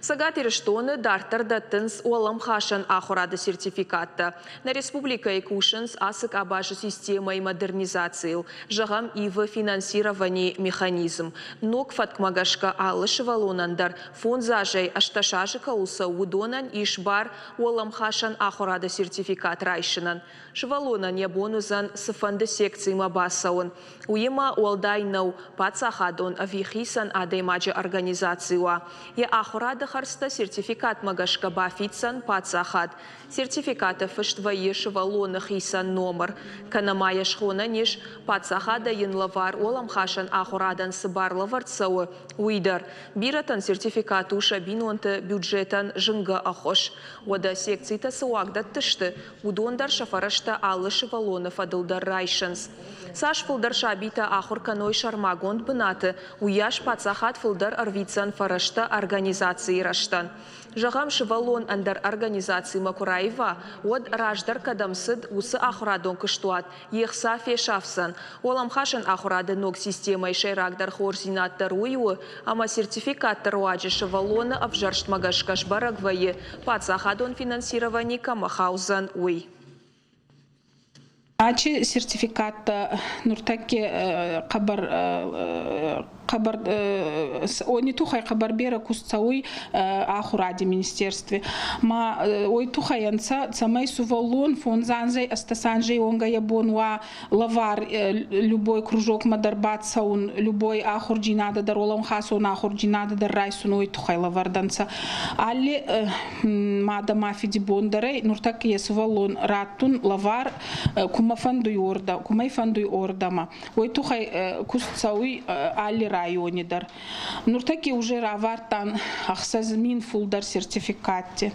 Цӕгат Ирыстоны дарддӕр дӕттынц уӕлӕмхасӕн ахуырады сертификаттӕ. Нӕ республикӕйы кусынц ацы къабазы системӕйы модернизацийыл. Зӕгъӕм, ивы финансированийы механизм. Ног фӕткмӕ гӕсгӕ алы сывӕллонӕн дӕр фондз азӕй 18 азы кӕуыл цӕуы, уыдонӕн ис бар уӕлӕмхасӕн ахуырады сертификат райсынӕн. Сывӕллонӕн йӕ бон уыдзӕн цыфӕнды секцимӕ бацӕуын. Уыимӕ уӕлдай нӕу, паддзахадон ӕви хицӕн адӕймаджы организаци уа. Йӕ ахуырады хӕрдзтӕ сертификатмӕ гӕсгӕ бафиддзӕн паддзахад. Сертификаты фыст вӕййы сывӕллоны хицӕн номыр. Кӕнӕ ма йӕ схонӕн ис, паддзахадӕй йын лӕвар уӕлӕмхасӕн ахуырадӕн цы бар лӕвӕрд цӕуы, уый дӕр. Бирӕтӕн сертификат у сӕ бинонты бюджетӕн зынгӕ ӕххуыс. Уӕдӕ секцитӕ цы уагдӕтты сты, уыдон дӕр сӕ фӕрӕзтӕ алы сывӕллоны фӕдыл дӕр райсынц. Цас фылдӕр сабитӕ ахуыр кӕной сӕрмагонд бынаты, уыйас паддзахад фылдӕр ӕрвитдзӕн фӕрӕзтӕ организацийы рӕзтӕн. Зӕгъӕм, сывӕллон ӕндӕр организацимӕ куы раива, уӕд раздӕр кӕдӕм цыд, уыцы ахуырадон куыстуат йе хца фесафдзӕн. Уӕлӕмхасӕн ахуырады ног системӕйы сӕйрагдӕр хорздзинад дӕр уый у, ӕмӕ сертификатты руаджы сывӕллоны ӕвзӕрстмӕ гӕсгӕ сбӕрӕг вӕййы, паддзахадон финансировани кӕмӕ хаудзӕн, уый. Ачи сертификаттӕ нуртӕкки хъӕбӕр хъӕбӕр они туххӕй хъӕбӕр берӕ куст цӕуй ахуради министерстви. Ма уой туххӕй ӕнцӕ, цӕмӕй сувӕллон фондз анзӕй ӕстдӕс анзей уӕнгӕ йӕ бон уа лӕвар любой кружокмӕ дӕр бацӕун, любой ахурдзийнадӕ дӕр, уӕлӕнхасон ахурдзийнадӕ дӕр райсун уой туххӕй лӕвӕрд ӕнцӕ. Алли мадӕ ма фиди бон дӕр ӕй нуртӕккӕ е сувӕллон раттун лӕвар кумӕ фӕндуй уордӕ, кумӕй фӕндуй уордӕмӕ. Уой туххӕй куст цӕуй алли райони дӕр. Нуртӕкки уже равардтан 6000 фулдӕр сертификатти.